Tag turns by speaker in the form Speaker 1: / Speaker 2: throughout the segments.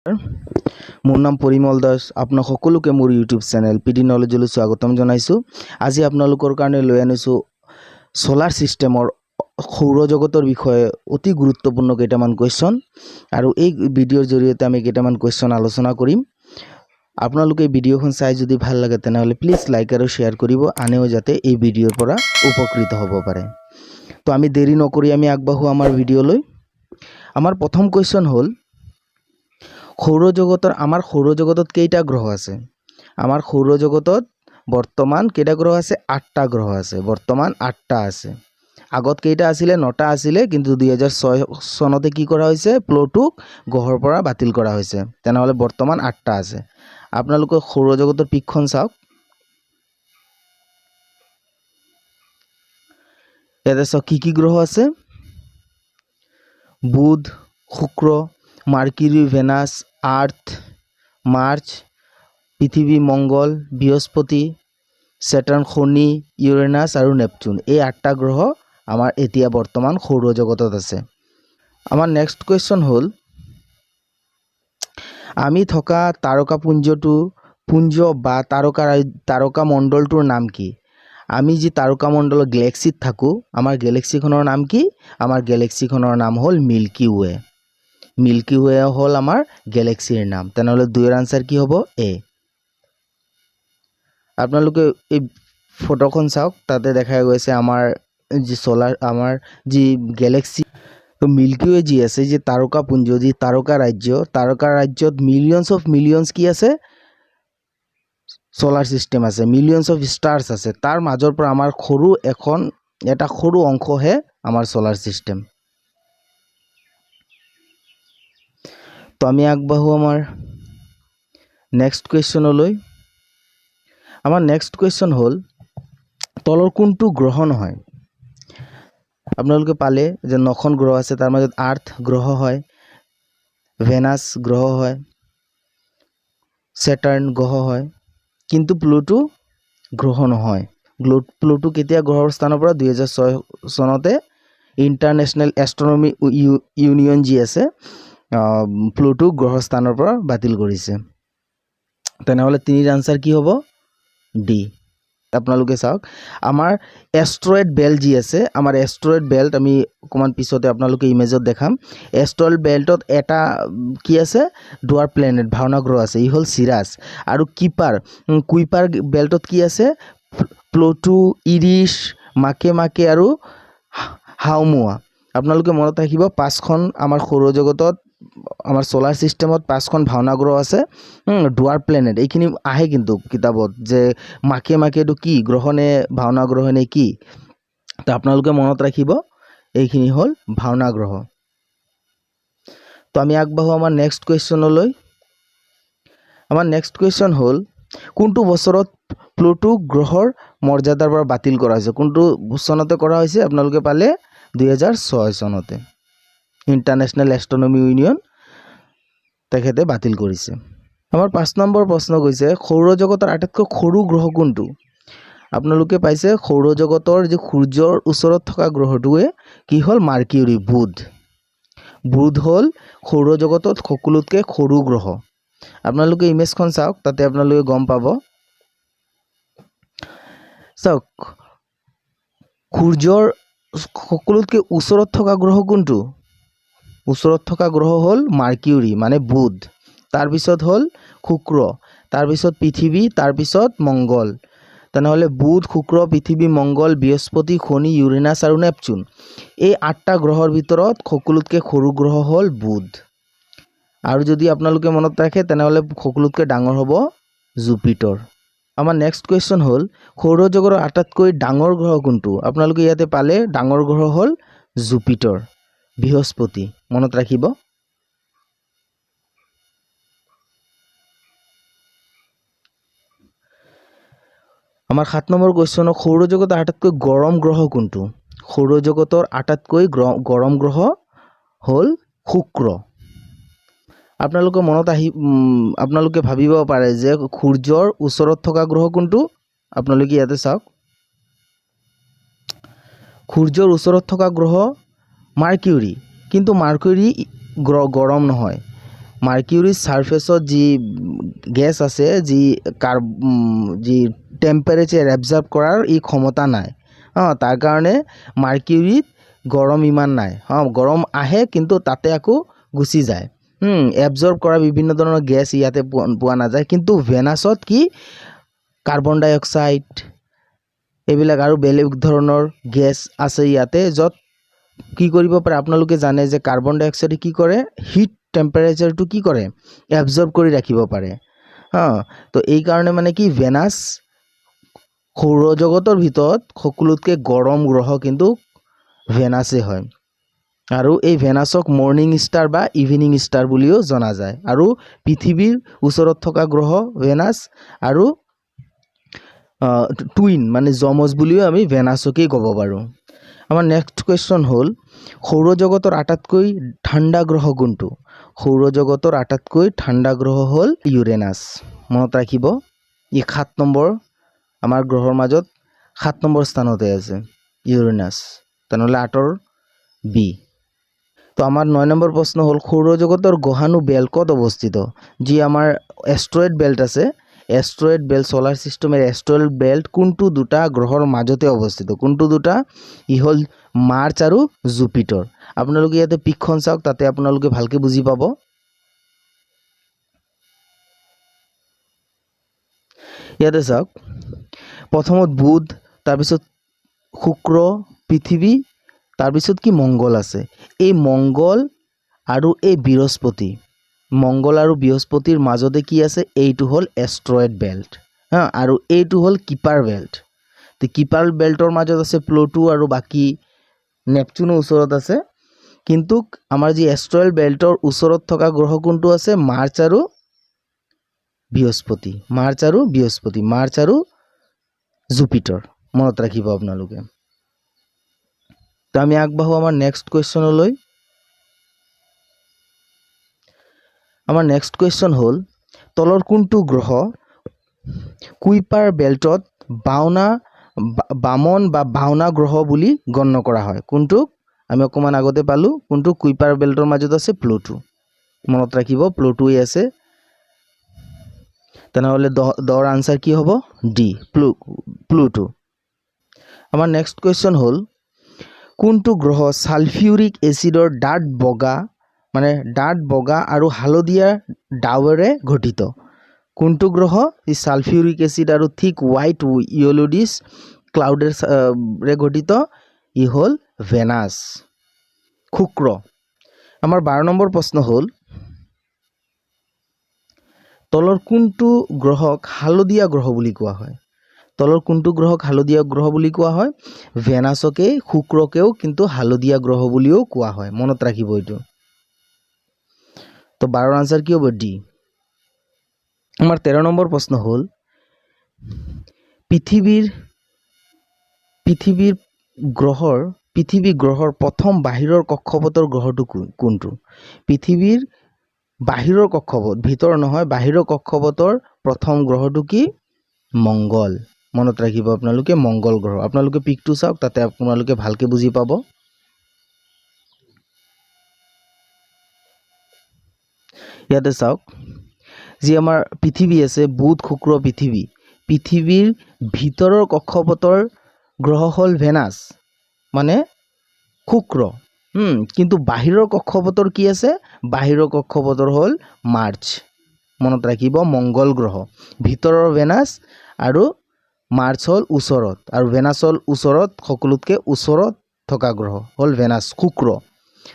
Speaker 1: মোৰ নাম পৰিমল দাস। আপোনাক সকলোকে মোৰ ইউটিউব চেনেল পি ডি নলেজলৈ স্বাগতম জনাইছোঁ। আজি আপোনালোকৰ কাৰণে লৈ আনিছোঁ ছ'লাৰ ছিষ্টেমৰ, সৌৰজগতৰ বিষয়ে অতি গুৰুত্বপূৰ্ণ কেইটামান কুৱেশ্যন আৰু এই ভিডিঅ'ৰ জৰিয়তে আমি কেইটামান কুৱেশ্যন আলোচনা কৰিম। আপোনালোকে এই ভিডিঅ'খন চাই যদি ভাল লাগে, তেনেহ'লে প্লিজ লাইক আৰু শ্বেয়াৰ কৰিব, আনেও যাতে এই ভিডিঅ'ৰ পৰা উপকৃত হ'ব পাৰে। তো আমি দেৰি নকৰি আমি আগবাঢ়োঁ আমাৰ ভিডিঅ'লৈ। আমাৰ প্ৰথম কুৱেশ্যন হ'ল, আমাৰ সৌৰজগতত কেইটা গ্ৰহ আছে? আমাৰ সৌৰজগতত বৰ্তমান কেইটা গ্ৰহ আছে? আঠটা গ্ৰহ আছে। বৰ্তমান আঠটা আছে। আগত কেইটা আছিলে? নটা আছিলে, কিন্তু 2006 চনতে কি কৰা হৈছে? প্লুটোক গ্ৰহৰ পৰা বাতিল কৰা হৈছে। তেনেহ'লে বৰ্তমান আঠটা আছে। আপোনালোকে সৌৰজগতৰ পিকখন চাওক। ইয়াতে চাওক, কি কি গ্ৰহ আছে? বুধ, শুক্ৰ, মাৰ্কিউৰি, ভেনাছ, আৰ্থ, মাৰ্চ, পৃথিৱী, মংগল, বৃহস্পতি, ছেটাৰ্ণ, শনি, ইউৰেনাছ আৰু নেপচুন। এই আঠটা গ্ৰহ আমাৰ এতিয়া বৰ্তমান সৌৰজগতত আছে। আমাৰ নেক্সট কুৱেশ্যন হ'ল, আমি থকা তাৰকাপুঞ্জটো, পুঞ্জ বা তাৰকা মণ্ডলটোৰ নাম কি? আমি যি তাৰকামণ্ডলৰ গেলেক্সিত থাকোঁ, আমাৰ গেলেক্সিখনৰ নাম কি? আমাৰ গেলেক্সিখনৰ নাম হ'ল মিল্কী ৱে। মিল্কী ৱে হ'ল আমাৰ গেলেক্সিৰ নাম। তেনেহ'লে দুইৰ আনচাৰ কি হ'ব? এ। আপোনালোকে এই ফটোখন চাওক, তাতে দেখা গৈছে আমাৰ যি ছ'লাৰ, আমাৰ যি গেলেক্সি মিল্কী ৱে যি আছে, যি তাৰকাপুঞ্জ, যি তাৰকা ৰাজ্য, তাৰকা ৰাজ্যত মিলিয়নছ অফ মিলিয়নছ কি আছে? ছ'লাৰ ছিষ্টেম আছে, মিলিয়নছ অফ ষ্টাৰ্ছ আছে। তাৰ মাজৰ পৰা আমাৰ সৰু এটা সৰু অংশহে আমাৰ ছ'লাৰ ছিষ্টেম। তো আমি আগবাঢ়োঁ আমাৰ নেক্সট কুৱেশ্যনলৈ। আমাৰ নেক্সট কুৱেশ্যন হ'ল, তলৰ কোনটো গ্ৰহ নহয়? আপোনালোকে পালে যে নখন গ্ৰহ আছে, তাৰ মাজত আৰ্থ গ্ৰহ হয়, ভেনাছ গ্ৰহ হয়, ছেটাৰ্ণ গ্ৰহ হয়, কিন্তু প্লুটো গ্ৰহ নহয়। প্লুটো কেতিয়া গ্ৰহৰ স্থানৰ পৰা? 2006 চনতে ইণ্টাৰনেশ্যনেল এষ্ট্ৰনমি ইউনিয়ন যি আছে, প্লুটো গ্ৰহ স্থানৰ পৰা বাতিল কৰিছে। তেনেহ'লে তিনিৰ আনচাৰ কি হ'ব? ডি। আপোনালোকে চাওক, আমাৰ এষ্ট্ৰইড বেল্ট যি আছে, আমাৰ এষ্ট্ৰইড বেল্ট আমি অকণমান পিছতে আপোনালোকে ইমেজত দেখাম। এষ্ট্ৰইড বেল্টত এটা কি আছে? ডুৱাৰ প্লেনেট, ভাওনা গ্ৰহ আছে, ই হ'ল চিৰাছ। আৰু কুইপাৰ বেল্টত কি আছে? প্লুটো, ইৰিছ, মাকে মাকে আৰু হাওমোৱা। আপোনালোকে মনত ৰাখিব, পাঁচখন আমাৰ সৌৰজগতত, আমাৰ ছ'লাৰ ছিষ্টেমত পাঁচখন ভাওনা গ্ৰহ আছে। ডুৱাৰ প্লেনেট এইখিনি আহে কিন্তু কিতাপত যে মাকে মাকে এইটো কি গ্ৰহ নে ভাওনা গ্ৰহ নে কি। তো আপোনালোকে মনত ৰাখিব, এইখিনি হ'ল ভাওনা গ্ৰহ। তো আমি আগবাঢ়োঁ আমাৰ নেক্সট কুৱেশ্যনলৈ। আমাৰ নেক্সট কুৱেশ্যন হ'ল, কোনটো বছৰত প্লুটো গ্ৰহৰ মৰ্যাদাৰ পৰা বাতিল কৰা হৈছে? কোনটো চনতে কৰা হৈছে? আপোনালোকে পালে 2006 চনতে ইণ্টাৰনেশ্যনেল এষ্ট্ৰনমি ইউনিয়ন তেখেতে বাতিল কৰিছে। আমাৰ 5 নম্বৰ প্ৰশ্ন কৈছে, সৌৰজগতৰ আটাইতকৈ সৰু গ্ৰহ কোনটো? আপোনালোকে পাইছে, সৌৰজগতৰ যি সূৰ্যৰ ওচৰত থকা গ্ৰহটোৱে কি হ'ল? মাৰ্কিউৰি, বুধ। বুধ হ'ল সৌৰজগতত সকলোতকৈ সৰু গ্ৰহ। আপোনালোকে ইমেজখন চাওক, তাতে আপোনালোকে গম পাব। চাওক, সূৰ্যৰ সকলোতকৈ ওচৰত থকা গ্ৰহ কোনটো? ওচৰত থকা গ্ৰহ হ'ল মাৰ্কিউৰি, মানে বুধ। তাৰপিছত হ'ল শুক্ৰ, তাৰপিছত পৃথিৱী, তাৰপিছত মংগল। তেনেহ'লে বুধ, শুক্ৰ, পৃথিৱী, মংগল, বৃহস্পতি, শনি, ইউৰেনাছ আৰু নেপচুন, এই আঠটা গ্ৰহৰ ভিতৰত সকলোতকৈ সৰু গ্ৰহ হ'ল বুধ। আৰু যদি আপোনালোকে মনত ৰাখে, তেনেহ'লে সকলোতকৈ ডাঙৰ হ'ব জুপিটৰ। আমাৰ নেক্সট কুৱেশ্যন হ'ল, সৌৰজগতৰ আটাইতকৈ ডাঙৰ গ্ৰহ কোনটো? আপোনালোকে ইয়াতে পালে, ডাঙৰ গ্ৰহ হ'ল জুপিটৰ, বৃহস্পতি, মনত ৰাখিব। আমাৰ 7 নম্বৰ কুৱেশ্যন, সৌৰজগতৰ আটাইতকৈ গৰম গ্ৰহ কোনটো? সৌৰজগতৰ আটাইতকৈ গৰম গ্ৰহ হ'ল শুক্ৰ। আপোনালোকে মনত আহি, আপোনালোকে ভাবিব পাৰে যে সূৰ্যৰ ওচৰত থকা গ্ৰহ কোনটো? আপোনালোকে ইয়াতে চাওক, সূৰ্যৰ ওচৰত থকা গ্ৰহ মাৰ্কিউৰি, কিন্তু মাৰ্কিউৰি গ্ৰহ গৰম নহয়। মাৰ্কিউৰীৰ ছাৰফেচত যি গেছ আছে, যি যি টেম্পাৰেচাৰ এবজৰ্ব কৰাৰ ই ক্ষমতা নাই। তাৰ কাৰণে মাৰ্কিউৰীত গৰম ইমান নাই। গৰম আহে কিন্তু তাতে আকৌ গুচি যায়। এবজৰ্ব কৰা বিভিন্ন ধৰণৰ গেছ ইয়াতে পোৱা নাযায়। কিন্তু ভেনাছত কি কাৰ্বন ডাই অক্সাইড এইবিলাক আৰু বেলেগ ধৰণৰ গেছ আছে ইয়াতে, য'ত কি কৰিব পাৰে আপোনালোকে জানে যে কাৰ্বন ডাই অক্সাইডে কি কৰে, হিট টেম্পাৰেচাৰটো কি কৰে, এবজৰ্ব কৰি ৰাখিব পাৰে। তো এই কাৰণে মানে কি ভেনাছ সৌৰজগতৰ ভিতৰত সকলোতকৈ গৰম গ্ৰহ কিন্তু ভেনাছেই হয়। আৰু এই ভেনাছক মৰ্ণিং ষ্টাৰ বা ইভিনিং ষ্টাৰ বুলিও জনা যায়। আৰু পৃথিৱীৰ ওচৰত থকা গ্ৰহ ভেনাছ আৰু টুইন মানে যমজ বুলিও আমি ভেনাছকেই ক'ব পাৰোঁ। আমাৰ নেক্সট কুৱেশ্যন হ'ল সৌৰজগতৰ আটাইতকৈ ঠাণ্ডা গ্ৰহ কোনটো? সৌৰজগতৰ আটাইতকৈ ঠাণ্ডা গ্ৰহ হ'ল ইউৰেনাছ। মনত ৰাখিব, ই 7 নম্বৰ, আমাৰ গ্ৰহৰ মাজত 7 নম্বৰ স্থানতে আছে ইউৰেনাছ। তেনেহ'লে 8ৰ বি। তো আমাৰ 9 নম্বৰ প্ৰশ্ন হ'ল সৌৰজগতৰ গ্ৰহাণু বেল্ট ক'ত অৱস্থিত? যি আমাৰ এষ্ট্ৰইড বেল্ট আছে, এষ্ট্ৰইড বেল্ট ছ'লাৰ ছিষ্টেমৰ এষ্ট্ৰইড বেল্ট কোনটো দুটা গ্ৰহৰ মাজতে অৱস্থিত? কোনটো দুটা? ই হ'ল মাৰ্চ আৰু জুপিটাৰ। আপোনালোকে ইয়াতে পিকখন চাওক, তাতে আপোনালোকে ভালকৈ বুজি পাব। ইয়াতে চাওক, প্ৰথমত বুধ, তাৰপিছত শুক্ৰ, পৃথিৱী, তাৰপিছত কি মংগল আছে। এই মংগল আৰু এই বৃহস্পতি, মংগল আৰু বৃহস্পতিৰ মাজতে কি আছে, এইটো হ'ল এষ্ট্ৰইড বেল্ট। হা, আৰু এইটো হ'ল কিপাৰ বেল্ট। তো কিপাৰ বেল্টৰ মাজত আছে প্লুটো আৰু বাকী নেপচুনো ওচৰত আছে। কিন্তু আমাৰ যি এষ্ট্ৰইড বেল্টৰ ওচৰত থকা গ্ৰহ কোনটো আছে, মাৰ্চ আৰু বৃহস্পতি, মাৰ্চ আৰু বৃহস্পতি, মাৰ্চ আৰু জুপিটাৰ। মনত ৰাখিব আপোনালোকে। তো আমি আগবাঢ়ো আমাৰ নেক্সট কুৱেশ্যনলৈ। আমাৰ নেক্সট কুৱেশ্যন হ'ল তলৰ কোনটো গ্ৰহ কুইপাৰ বেল্টত বামন বা বাওনা গ্ৰহ বুলি গণ্য কৰা হয়? কোনটোক আমি অকণমান আগতে পালোঁ, কোনটো কুইপাৰ বেল্টৰ মাজত আছে? প্লুটো। মনত ৰাখিব, প্লুটোৱে আছে। তেনেহ'লে দৰ আনচাৰ কি হ'ব? D, Pluto. আমাৰ নেক্সট কুৱেশ্যন হ'ল কোনটো গ্ৰহ ছালফিউৰিক এচিডৰ ডাঠ বগা, মানে ডাঠ বগা আৰু হালধীয়া ডাৱেৰে গঠিত? কোনটো গ্ৰহ এই ছালফিউৰিক এচিড আৰু থিক হোৱাইট য়েলোডিছ ক্লাউডেৰে গঠিত? ই হ'ল ভেনাছ, শুক্ৰ। আমাৰ 12 নম্বৰ প্ৰশ্ন হ'ল তলৰ কোনটো গ্ৰহক হালধীয়া গ্ৰহ বুলি কোৱা হয়? তলৰ কোনটো গ্ৰহক হালধীয়া গ্ৰহ বুলি কোৱা হয়? ভেনাছকেই, শুক্ৰকেও কিন্তু হালধীয়া গ্ৰহ বুলিও কোৱা হয়। মনত ৰাখিব এইটো। তো 12ৰ আনচাৰ কি হ'ব? ডি। আমাৰ 13 নম্বৰ প্ৰশ্ন হ'ল পৃথিৱীৰ গ্ৰহৰ, পৃথিৱী গ্ৰহৰ প্ৰথম বাহিৰৰ কক্ষপথৰ গ্ৰহটো কোনটো? পৃথিৱীৰ বাহিৰৰ কক্ষপথ, ভিতৰ নহয়, বাহিৰৰ কক্ষপথৰ প্ৰথম গ্ৰহটো কি? মংগল। মনত ৰাখিব আপোনালোকে, মংগল গ্ৰহ। আপোনালোকে পিকটো চাওক, তাতে আপোনালোকে ভালকৈ বুজি পাব। ইয়াতে চাওক, যি আমাৰ পৃথিৱী আছে, বুধ, শুক্ৰ, পৃথিৱী, পৃথিৱীৰ ভিতৰৰ কক্ষপথৰ গ্ৰহ হ'ল ভেনাছ মানে শুক্ৰ। কিন্তু বাহিৰৰ কক্ষপথৰ কি আছে? বাহিৰৰ কক্ষপথৰ হ'ল মাৰ্চ। মনত ৰাখিব, মংগল গ্ৰহ। ভিতৰৰ ভেনাছ আৰু মাৰ্চ হ'ল ওচৰত, আৰু ভেনাছ হ'ল ওচৰত, সকলোতকৈ ওচৰত থকা গ্ৰহ হ'ল ভেনাছ, শুক্ৰ।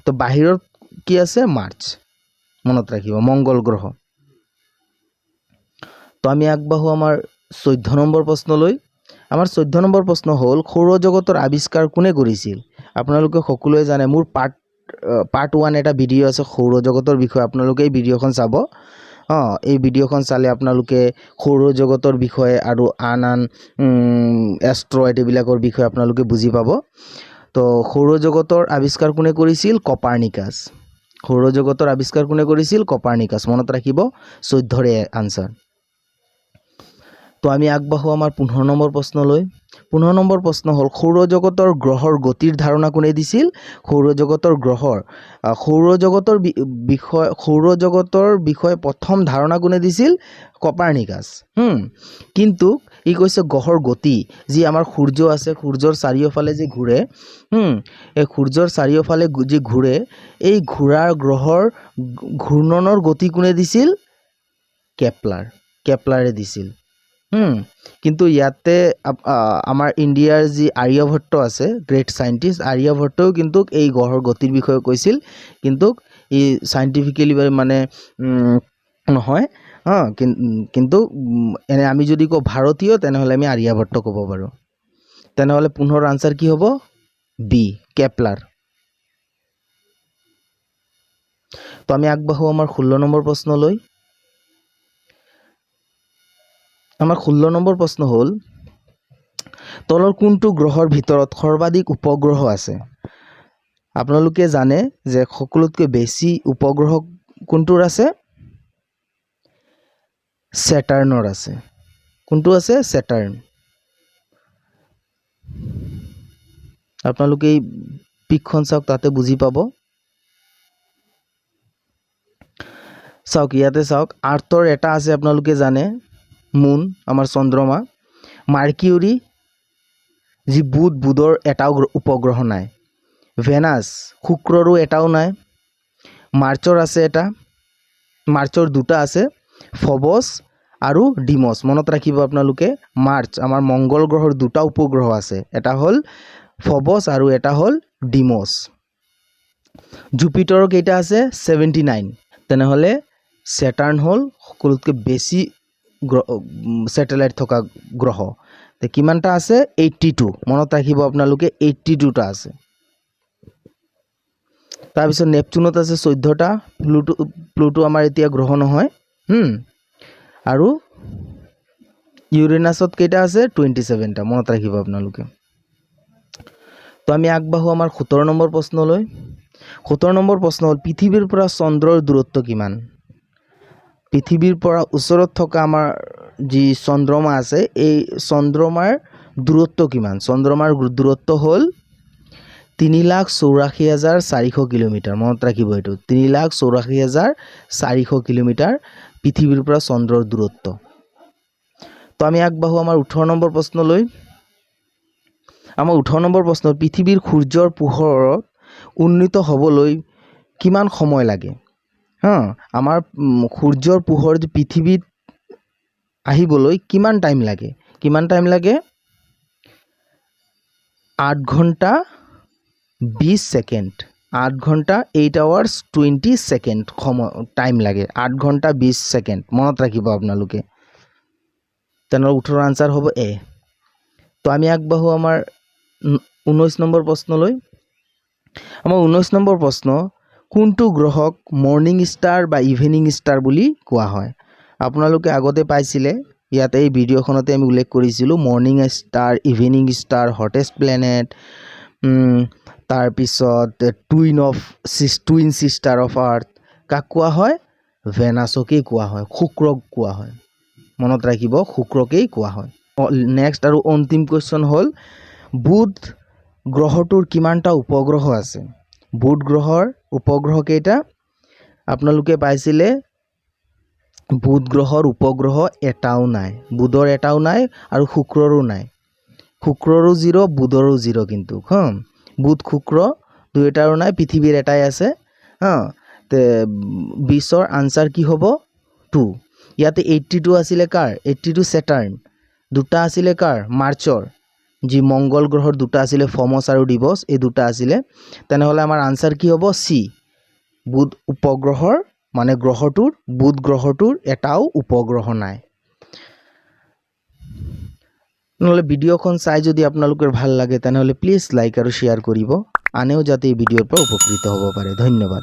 Speaker 1: তো বাহিৰত কি আছে? মাৰ্চ। মনত ৰাখিব, মংগল গ্ৰহ। তো আমি আগবাঢ়ো আমাৰ 14 নম্বৰ প্ৰশ্নলৈ। আমাৰ 14 নম্বৰ প্ৰশ্ন হ'ল সৌৰজগতৰ আৱিষ্কাৰ কোনে কৰিছিল? আপোনালোকে সকলোৱে জানে, মোৰ পাৰ্ট 1 এটা ভিডিঅ' আছে সৌৰজগতৰ বিষয়ে, আপোনালোকে এই ভিডিঅ'খন চাব। এই ভিডিঅ'খন চালে আপোনালোকে সৌৰজগতৰ বিষয়ে আৰু আন আন এষ্ট্ৰইড এইবিলাকৰ বিষয়ে আপোনালোকে বুজি পাব। তো সৌৰজগতৰ আৱিষ্কাৰ কোনে কৰিছিল? কপাৰনিকাছ। সৌৰজগতৰ আৱিষ্কাৰ কোনে কৰিছিল? কপাৰনিকাছ। মনত ৰাখিব, 14ৰে আনচাৰ। তো আমি আগবাঢ়োঁ আমাৰ 15 নম্বৰ প্ৰশ্নলৈ। 15 নম্বৰ প্ৰশ্ন হ'ল, সৌৰজগতৰ গ্ৰহৰ গতিৰ ধাৰণা কোনে দিছিল? সৌৰজগতৰ বিষয়ে প্ৰথম ধাৰণা কোনে দিছিল? কপাৰনিকাছ। কিন্তু ই কৈছে গ্ৰহৰ গতি, যি আমাৰ সূৰ্য আছে, সূৰ্যৰ চাৰিওফালে যে ঘূৰে, এই সূৰ্যৰ চাৰিওফালে যি ঘূৰে, এই ঘূৰাৰ গ্ৰহৰ ঘূৰ্ণনৰ গতি কোনে দিছিল? কেপলাৰে দিছিল। কিন্তু ইয়াতে আমাৰ ইণ্ডিয়াৰ যি আৰ্যভট্ট আছে, গ্ৰেট চাইণ্টিষ্ট আৰ্যভট্টও কিন্তু এই গ্ৰহৰ গতিৰ বিষয়ে কৈছিল, কিন্তু ই চাইণ্টিফিকেলি মানে নহয়। কিন্তু এনে আমি যদি কওঁ ভাৰতীয়, তেনেহ'লে আমি আৰ্যভট্ট ক'ব পাৰোঁ। তেনেহ'লে 15 আনচাৰ কি হ'ব? B, Kepler. তো আমি আগবাঢ়োঁ আমাৰ 16 নম্বৰ প্ৰশ্নলৈ। আমাৰ 16 নম্বৰ প্ৰশ্ন হ'ল, তলৰ কোনটো গ্ৰহৰ ভিতৰত সৰ্বাধিক উপগ্ৰহ আছে? আপোনালোকে জানে যে সকলোতকৈ বেছি উপগ্ৰহ কোনটোৰ আছে? ছেটাৰ্ণৰ আছে। কোনটো আছে? ছেটাৰ্ণ। আপোনালোকে এই পিকখন চাওক, তাতে বুজি পাব। চাওক, ইয়াতে চাওক, আৰ্থৰ এটা আছে, আপোনালোকে জানে, মুন, আমাৰ চন্দ্ৰমা। মাৰ্কিউৰি, যি বুধ, বুধৰ এটাও উপগ্ৰহ নাই। ভেনাছ, শুক্ৰৰো এটাও নাই। মাৰ্চৰ আছে এটা, মাৰ্চৰ দুটা আছে, ফবছ আৰু ডিমছ। মনত ৰাখিব আপোনালোকে, মাৰ্চ আমাৰ মংগল গ্ৰহৰ দুটা উপগ্ৰহ আছে, এটা হ'ল ফবছ আৰু এটা হ'ল ডিমছ। জুপিটাৰৰ কেইটা আছে? 79। তেনেহ'লে ছেটাৰ্ণ হ'ল সকলোতকৈ বেছি ছেটেলাইট থকা গ্ৰহ। তে কিমানটা আছে? 82। মনত ৰাখিব আপোনালোকে, 82টা আছে। তাৰপিছত নেপচুনত আছে 14টা। প্লুটো আমাৰ এতিয়া গ্ৰহ নহয়। আৰু ইউৰেনাছত কেইটা আছে? 27টা। মনত ৰাখিব আপোনালোকে। তো আমি আগবাঢ়োঁ আমাৰ 17 নম্বৰ প্ৰশ্নলৈ। 17 নম্বৰ প্ৰশ্ন হ'ল, পৃথিৱীৰ পৰা চন্দ্ৰৰ দূৰত্ব কিমান? পৃথিৱীৰ পৰা ওচৰত থকা আমাৰ যি চন্দ্ৰমা আছে, এই চন্দ্ৰমাৰ দূৰত্ব কিমান? চন্দ্ৰমাৰ দূৰত্ব হ'ল 3,84,400 কিলোমিটাৰ। মনত ৰাখিব এইটো, 3,84,400 কিলোমিটাৰ পৃথিৱীৰ পৰা চন্দ্ৰৰ দূৰত্ব। তো আমি আগবাঢ়োঁ আমাৰ 18 নম্বৰ প্ৰশ্নলৈ। আমাৰ 18 নম্বৰ প্ৰশ্ন, পৃথিৱীৰ সূৰ্যৰ পোহৰত উন্নীত হ'বলৈ কিমান সময় লাগে? আমাৰ সূৰ্যৰ পোহৰ পৃথিৱীত আহিবলৈ কিমান টাইম লাগে? কিমান টাইম লাগে? 8 ঘণ্টা 20 ছেকেণ্ড। 8 ঘণ্টা 8 আৱাৰ্ছ 20 ছেকেণ্ড সময় টাইম লাগে, 8 ঘণ্টা 20 ছেকেণ্ড। মনত ৰাখিব আপোনালোকে। তেনেহ'লে 18 আনচাৰ হ'ব এ। তো আমি আগবাঢ়োঁ আমাৰ 19 নম্বৰ প্ৰশ্নলৈ। আমাৰ 19 নম্বৰ প্ৰশ্ন, কোনটো গ্ৰহক মৰ্ণিং ষ্টাৰ বা ইভিনিং ষ্টাৰ বুলি কোৱা হয়? আপোনালোকে আগতে পাইছিলে, ইয়াতে এই ভিডিঅ'খনতে আমি উল্লেখ কৰিছিলোঁ, morning star, evening star, hottest planet, তাৰপিছত টুইন চিষ্টাৰ অফ আৰ্থ। কাক কোৱা হয়? ভেনাছকেই কোৱা হয়, শুক্ৰক কোৱা হয়। মনত ৰাখিব, শুক্ৰকেই কোৱা হয়। নেক্সট আৰু অন্তিম কুৱেশ্যন হ'ল, বুধ গ্ৰহটোৰ কিমানটা উপগ্ৰহ আছে? বুধ গ্ৰহৰ উপগ্ৰহ কেইটা? আপোনালোকে পাইছিলে, বুধ গ্ৰহৰ উপগ্ৰহ এটাও নাই। বুধৰ এটাও নাই আৰু শুক্ৰৰো নাই। শুক্ৰৰো জিৰ', বুধৰো জিৰ'। কিন্তু বুধ শুক্ৰ দুয়োটাৰো নাই, পৃথিৱীৰ এটাই আছে। তে 20ৰ আনচাৰ কি হ'ব? 2। ইয়াতে 82 আছিলে কাৰ? 82 ছেটাৰ্ণ। দুটা আছিলে কাৰ? মাৰ্চৰ, যি মংগল গ্ৰহৰ দুটা আছিলে, ফমছ আৰু ডিবছ, এই দুটা আছিলে। তেনেহ'লে আমাৰ আনচাৰ কি হ'ব? চি। বুধ উপগ্ৰহৰ মানে গ্ৰহটোৰ, বুধ গ্ৰহটোৰ এটাও উপগ্ৰহ নাই। নহ'লে ভিডিঅ'খন চাই যদি আপোনালোকৰ ভাল লাগে, তেনেহ'লে প্লিজ লাইক আৰু শ্বেয়াৰ কৰিব, আনেও যাতে এই ভিডিঅ'ৰ পৰা উপকৃত হ'ব পাৰে। ধন্যবাদ।